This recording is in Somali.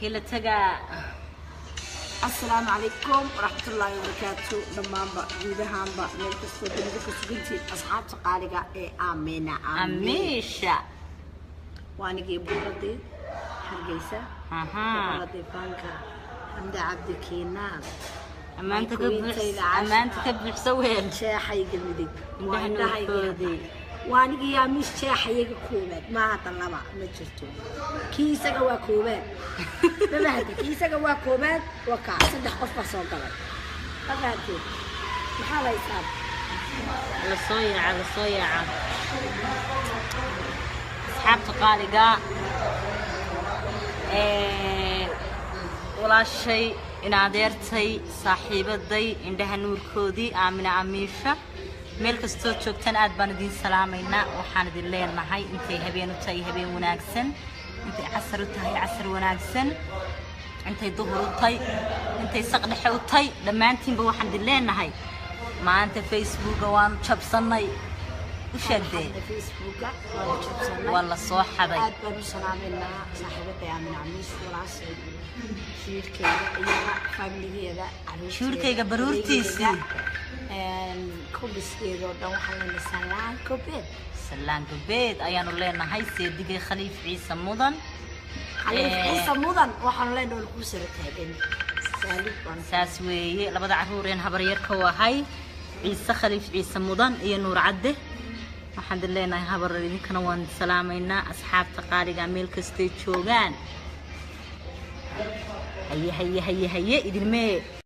Halkee la tagaa? Asalaamu calaykum waraxmatullaahi wabarakaatu. Dhammaanba, guudahaanba, meel kastoo dunida ka sugantihiin, asxaabta qaaliga ee Aamina Amiisha. Waa anigii boqoradii Hargeysa, boqoradii fanka, Xamda Cabdi Kiinaan. Ammaanta ka buux, ammaanta ka buuxso weel. Jeexayga midig waa Indhaha indhahayga. Nuurkoodii. Waa anigii Amiis, jeexayaga koowaad maaha, tan laba ma jirto. Kii isaga waa koowaad, ma fahanteen? Kii isaga waa koowaad, waa kaa. Saddex qof baa soo galay, ma fahanteen? Maxaa la hisaab? La soo yaaca, la soo yaaca, asxaabta qaaliga ee walaashay, inadeertay, saaxiibaday, indhaha nuurkoodii, Aamina Amiisha, meel kastoo joogtaan aad baan idiin salaamaynaa. Waxaan idin leenahay, intay habeen u tahay habeen wanaagsan, intay casar u tahay casar wanaagsan, intay duhur u tahay, intay saq dhexe u tahay, dhammaantiinba waxaan idin leenahay maanta Facebooka waanu jabsannay. U sheegdee. Facebooka waa jabsanay. Waa la soo xaday. Aad baan u salaamaynaa saaxiibada Aamin Amiis, walaashay, shiirkeyga, iyada, faamiligeeda, caruurteeda, Shiirkeyga baruurtiisii. Kubiskeeda oo dhan waxaan leenahay salaan kobeed. Salaan gobeed ayaanu leenahay seedigay Khaliif Ciise Mudan. Khaliif Ciise Mudan waxaanu leenahay kuu sara taagan saalib baan. Saas weeye, labada caruureen habaryarka u ahay, Ciise Khaliif Ciise Mudan iyo Nuur Cadde, waxaan idin leenahay habar, idinkana waan salaamaynaa. Asxaabta qaaliga meel kastay joogaan, haye haye haye haye, idinmee.